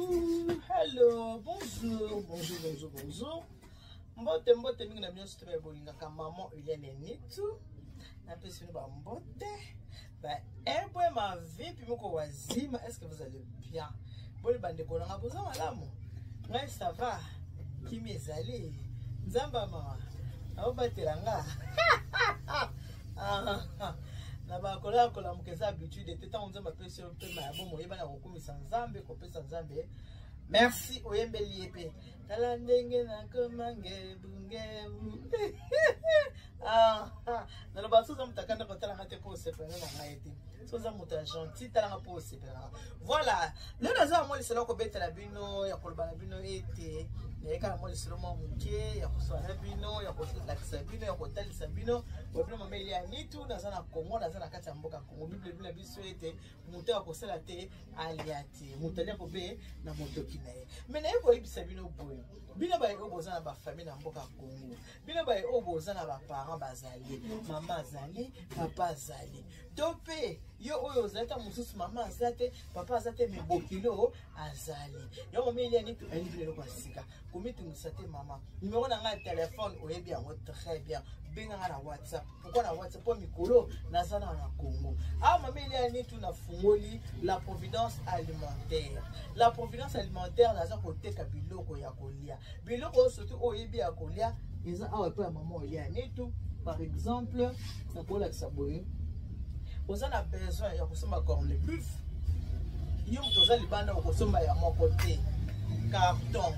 Coucou, hello, bonjour, bonjour, bonjour, bonjour. Mbote, mbote mingi na bino surtout ba bolingaka maman Eliane Nitu. Napesi bino ba mbote. Ba ebwe ma vie puis moko wazima, est-ce que vous allez bien? Boni bandeko na nga boza malamu? Ngai ça va. Kimi ezali. Nzamba mama. Aobatela nga. Ah, na bakola ya kolamuka eza habitude te ntango nzambe apesi yo mpema ya bomo oyebana kokumisa nzambe kopesa nzambe merci oyembeli ye mpe tala ndenge nakoma ngebu ngebu ah, ah. naloba so oza moto akanda kotalanga te mpo osepelana na ngai te so oza moto ya gentil talanga mpo osepelaka voilà lelo naza na mwa lisolo ya kobetela bino ya koloba na bino ete nayeka na mwa lisolo mwa moke ya kosala na bino ya kolakisa bino ya kotalisa bino bino mama elia nitu naza na congo naza na kati ya mboka congo bible ebi na biso ete moto ya kosala te alia te moto alia kobe na motoki na ye me naye koyebisa bino boye bino baye oyo boza na bafamille na mboka congo bino baye oyo boza na baparent bazali mama azali papa azali to mpe yo oyo ozali ta mosusu mama aza te papa aza te me bokilo azali yango mama eliani ayebi bino eloko ya sika komitungisa te mama nimero na ngai ya telefone oyebi yango très bien benga ngai na whatsapp pourkui na whatsapp mpo mikolo naza na na congo awa mama eliani tu nafungoli la providence alimentaire la providence alimentaire naza koteka biloko ya kolia biloko oyo surtout oyo oyebi ya kolia eza awa epai ya mama oliani tu par exemple nakolakisa boye oza na besoin ya kosomba corne buff yo moto oza libanda okosomba ya moko te carton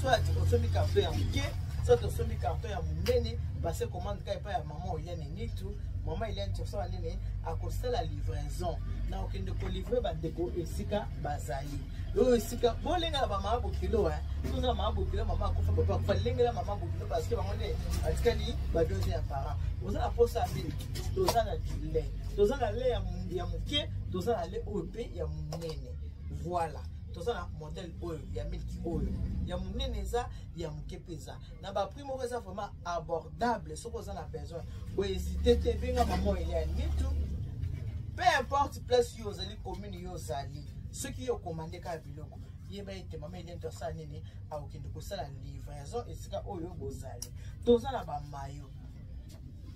soit osombi carton ya moke soit osombi carton ya monene passe commande kaka epai ya mama Eliane Nitu mama Eliane tosala nini akosala livraison na okende kolivre bandeko esika bazali oyo esika bolengela bamama bokilo toza mama bokilo mama akufa papa akufa lengela mama bokilo parce que bango nde batikali badoze ya parent oza na posa ya miliki toza na du lait toza na lait ya moke toza na lait oyo mpe ya monene voilà toza na modèle oyo ya miliki oyo ya monene eza ya moke mpe eza na baprix moko eza vraiment abordable soki oza na besoin bohésite te benga mama elia nitu peu importe place yo ozali commune yo ozali soki yo okomande kaka biloko yeba ete mama elia nitu asala nini akokende kosala livraison esika oyo bozali toza na bamayo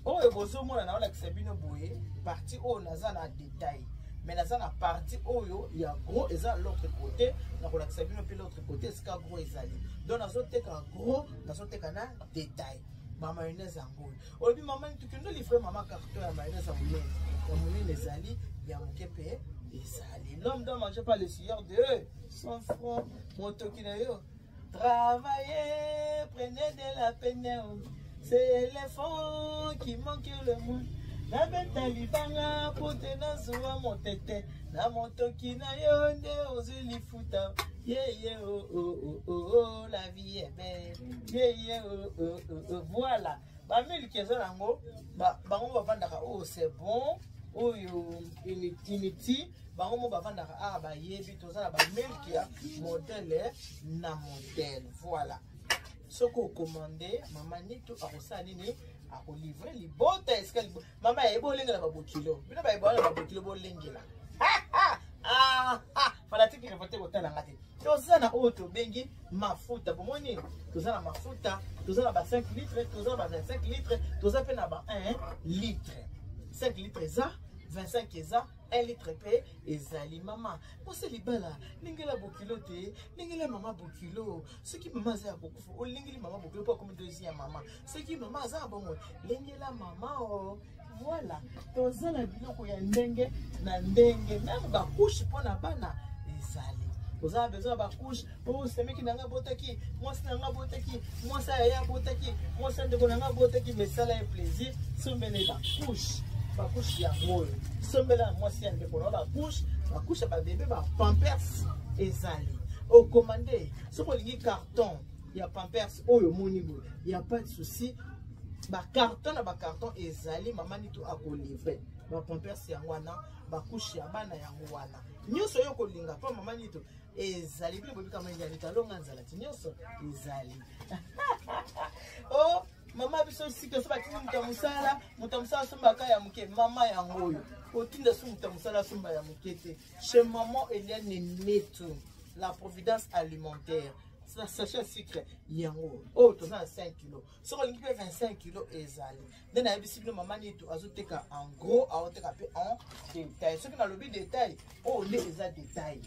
oyo bozomona naolakisa bino boye parti oyo naza na detail mais naza na partie oyo ya gros eza l'autre côté nakolakisa bino mpe l'autre côté esika gros ezali donc nazoteka gros nazoteka na detail bamayonnaise yango oyo olobi mama tokende livre mama carton ya mayonnaise ya monene ya monene ezali ya moke mpe ezali l'homme doit manger pas le sueur de son front motoki na yo Travaillez, prenez de la peine. C'est l'effort qui manque le moins. nabeta libanga mpo te nazwa motete na motoki na yo nde ozwi lifuta yeye oh, oh, oh, oh, oh, la vie est belle yeye oh, oh, oh, oh. voilà bamiliki eza nango bango bavandaka oyo oh, c'est bon oyo unity bango mo bavandaka awa bayebi toza na bamilki ya modele na modele voilà soki okomande mama nitu akosala nini akolivre libota esika mama yaye bolengela babokilo bino baye bawana babokilo bolengela ah, ah, fanatike revolte kotala nga te toza na oyo tobengi mafuta bomoni toza na mafuta toza na ba 5 litre toza na ba 25 litre toza mpe na ba 1 litre 5 litre eza 25 eza 1 litre mpe ezali mama mwasi libala lingela bokilo te lingela mama bokilo soki mama aza ya kokufa olingeli mama bokilo mpo akomi dozi ya mama soki mama aza ya bongo lingela mama o voilà toza na biloko ya ndenge na ndenge meme bakushe mpo na bana ezali oza na besoin ya bakushe oyo oh, semeki na ngai abotaki mwasi na ngai abotaki mwasi ya yaya abotaki mwasi ya ndeko na ngai abotaki mais sala ye plaisir sombele bakushe bakushe yango oyo sombela mwasi ya ndeko na bakushe bakushe ya babebe bapampers ezali okomande soki olingi carton ya pampers oyo omoni boye ya pas de souci bacarton na bacarton ezali mama nitu akolivre bapampers yango wana bakushe ya bana yango wana nyonso oyo okolinga mpo mama nitu ezali bino boyebi kama ezali talonga nzala ti nyonso ezali o oh, mama biso sika so batindi moto ya mosala moto ya mosala asombaka ya moke mama yango oyo otinda so moto ya mosala asomba ya moke te chez maman Eliane Neto. La providence alimentaire, sachet ya sucre yango oyo toza na 5 kilo. Soki olingi mpe 25 kilo ezali. Nde nayebisi bino, mama Nitu azoteka en gros, aoteka mpe en détail. Soki nalobi détail, oyo nde eza détail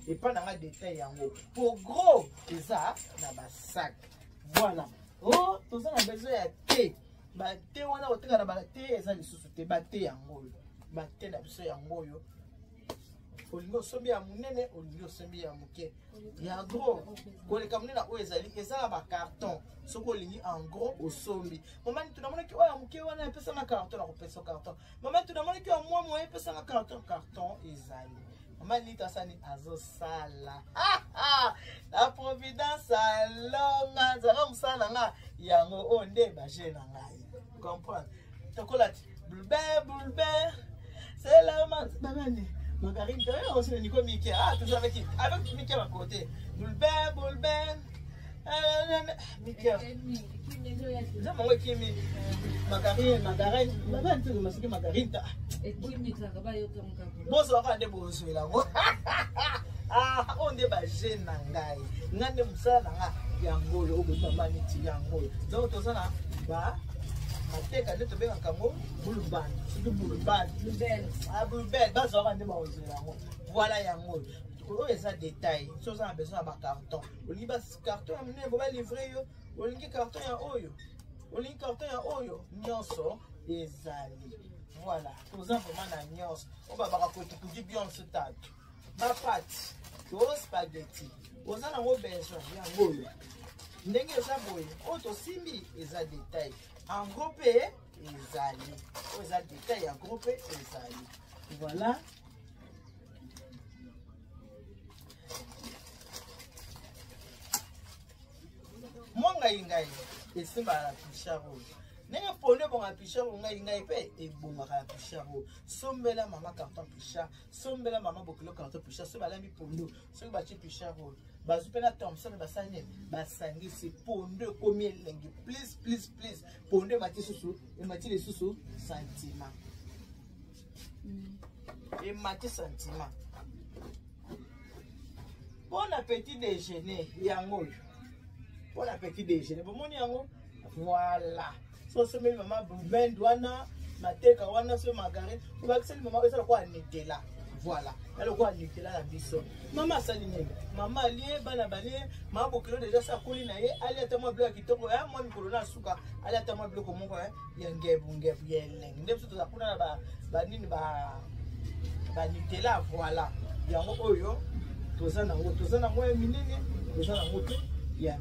epa na nga. Détail yango po gros eza na basac. Voilà. O toza na besoin ya te, bate wana koteka na bate eza lisusu te. Bate yango oyo, bate na biso yango oyo. Olingi osombi ya monene, olingi osombi ya moke, ya gros koleka monene, oyo ezali, eza na bacarton. Soki olingi en gros, osombi. Mama Nitu, namonaki oyo ya moke wana, epesanga carton. Nakopesa carton. Mama Nitu, namonaki oyo ya mwa moye, epesanga carton. Carton ezali. Mama Nitu asani, azosala La providence. Alonga nzanga mosala na nga yango oyo nde baje na ngai. Comprendre tokola ti bulbe bulbe selama babani margarine to oyo niko mike. Ah, toujours avec mike à côté. Bulbe bulbe mike nzambe yango ekimi margarine, margarine babani te soki margarine ta bozwaka nde bozwela yango. Oyo nde baje na ngai, ngai nde mosala na nga yango oyo. Oyo neti yango oyo. Donc toza na ba mateka nde tobengaka yango bulban, soki bulban, bulbel, bazwaka nde bazwela yango. Voilà, yango oyo. Oyo eza détail. So oza na besoin ya bacarton, olingi bacarton ya monene, bo balivre yo. Olingi carton ya oyo, olingi carton ya oyo, nyonso ezali. Voilà, toza vraiment na nyonso oyo babaka kotukuki bionso tatu. Bapate to spaghetti, oza nango besoin, yango oyo. Ndenge eza boye, oyo tosimbi eza détail. En gros mpe ezali, oyo eza détail ya gros mpe ezali. Voilà. Mwa ngai ngai esimbaka na pichar oyo. Ndenge pondu ebongaka pichar oyo, ngai ngai mpe ebongaka na pichar oyo. Sombela mama carton pichar, sombela mama bokilo carton pichar. Soki balambi pondu, soki batie pichar oyo, bazwi mpe na Thomson, basali nini? Basangisi, pondu ekomi elengi plus plus plus. Pondu emati susu, emati lisusu sentiment, emati sentiment. Mpona petit déjeuner yango oyo, mpona petit déjeuner bomoni yango. Voilà, so osomeli mama bubend wana, mateka wana, so margarine obakiseli mama, eza lokola Nutella. Voilà, ya lokola Nutella na biso. Mama asali nini? Mama alie, bana balie, mama bokilo deja sa akoli na ye, ali ata mwa biloko ya kitoko ya mwa mikolo na suka, ali ata mwa biloko moko ya ngebu ngebu ya elengi. Nde biso toza kuna na banini, banutella. Voilà, yango oyo toza nango. Toza nango ya minene, toza nango te ya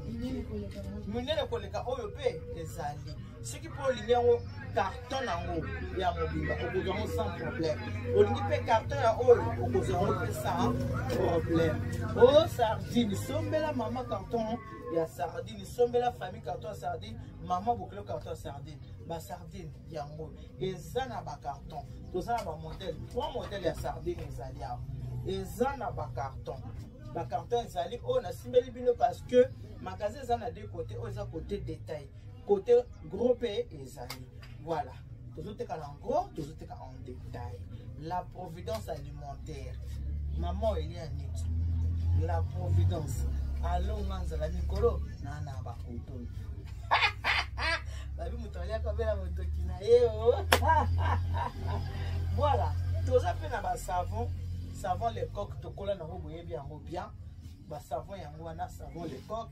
minene koleka oyo mpe ezali. Soki mpo olingi yango carton yango ya mobimba, okozwa yango sans problème. Olingi mpe carton ya oyo, okozwa yango mpe sans problème. O sardine, sombela mama carton ya sardine, sombela famille carton ya sardine, mama bokilo carton ya sardine. Basardine yango eza na bacarton. Toza na bamodèle, trois modèle ya sardine ezali awa, eza na bacarton. Bacarton ezali oyo nasimbeli bino parce que magasin eza na deux côté. Oyo eza côté détail, côté gros mpe ezali. Voilà, tozoteka na gros, tozoteka en détail. La providence alimentaire, mama Elia Nitu, la providence alonga nzala mikolo na na bakotoyi babi moto aliaka mpe na motoki na ye o. Voilà, toza mpe na basavon, savon le coq. Tokola nango, boyebi yango bien. Basavon yango wana, savon le coq,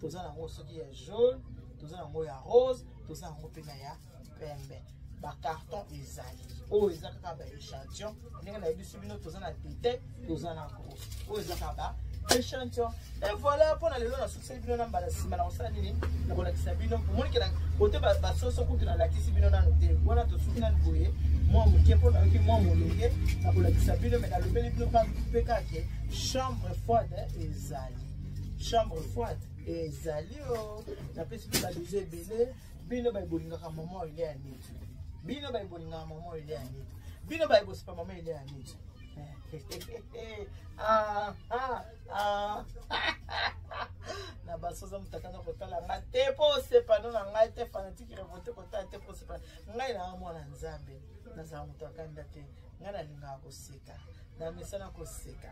toza nango soki ya jaune, toza nango ya rose, toza yango mpe na ya pembe. Bacarton ezali. Oyo eza kaka baéchantillon. Ndenge nayebisi bino, toza na détail, toza na gros. Oyo eza kaka ba échantillon. Et voilà, mpona lelo nasukiseli bino. Na mbala nsima na kosala nini? Na kolakisa bino. Omoni na kote basoso kutu nalakisi bino nano te. Wana tosuki nanu boye mwa moke mpo nayoki mwa molunge na kolakisa bino. Me nalobeli bino mpe kake chambre froide ezali, chambre froide ezali. O napesi bino babizo ebele. Bino baye bolingaka mama Ele ya Nitu, bino baye bolingaka mama Ele ya Nitu, bino baye bosipa mama Ele ya Nitu. Ah, ah, ah. Na basoza motaka na kotala nga te mpo osepano na ngai te. Fanatique révolté, kotala te mpo osepana ngai. Ngai na mwana Nzambe, nazala moto akanda te. Ngai nalingaka koseka, namesana koseka.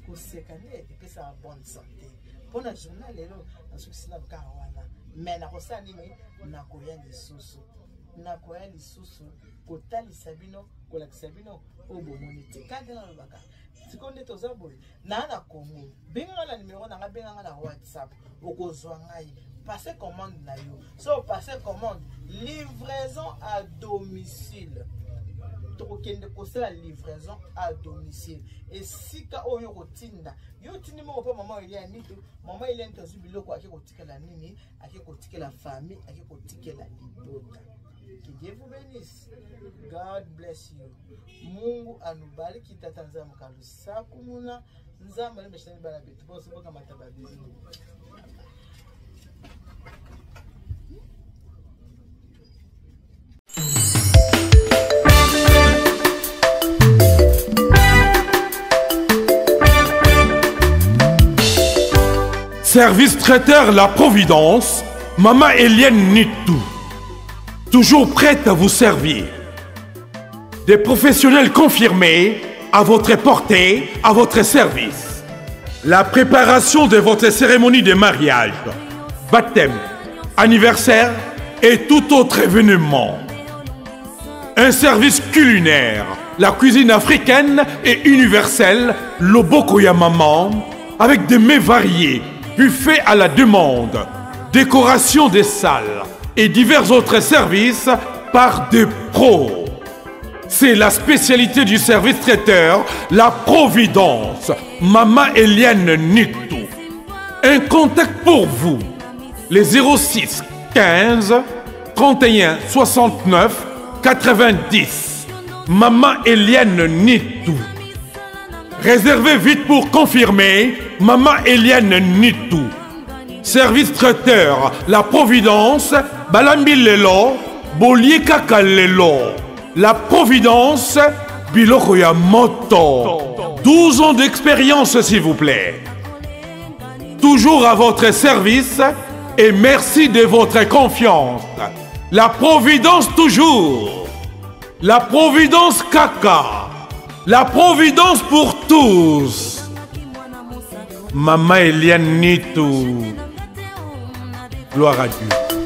Koseka nde epesaka bonne santé. Mpo na journal lelo nasukisi na kaka wana, mais nakosala nini? Nakoya lisusu, nakoya lisusu kotalisa bino, kolakisa bino oyo bomoni te. Kaka nalobaka sikoyo nde toza boye naa na Congo, benganga na numero na ngai, benganga na WhatsApp, okozwa ngai. Passe commande na yo, so passe commande, livraison à domicile. Tokokende kosala livraison à domicile esika oyo kotinda yo otindi moko mpo mama Elia Nito, mama Elia Nito azwi biloko, ake kotikela nini, ake kotikela famille, ake kotikela libota. Que Dieu vous bénisse. God bless you. Mungu anubariki tata Nzambe kalusaku muna Nzambe alimeshani bana betu bose bokamata ba bisous. Service traiteur La Providence, Mama Eliane Nitou, toujours prête à vous servir. Des professionnels confirmés à votre portée, à votre service. La préparation de votre cérémonie de mariage, baptême, anniversaire et tout autre événement. Un service culinaire, la cuisine africaine et universelle, Loboko ya Maman, avec des mets variés, buffet à la demande, décoration des salles et divers autres services par des pros. C'est la spécialité du service traiteur, La Providence, Mama Eliane Nitou. Un contact pour vous, les 06 15 31 69 90. Mama Eliane Nitou. Réservez vite pour confirmer, Mama Eliane Nitou. Service traiteur, La Providence, Balambi Lelo, Bolie Kaka Lelo. La Providence, biloko ya moto. 12 ans d'expérience, s'il vous plaît. Toujours à votre service et merci de votre confiance. La Providence toujours. La Providence Kaka. La Providence pour tous. Mama Eliane Nitou. Gloire à Dieu.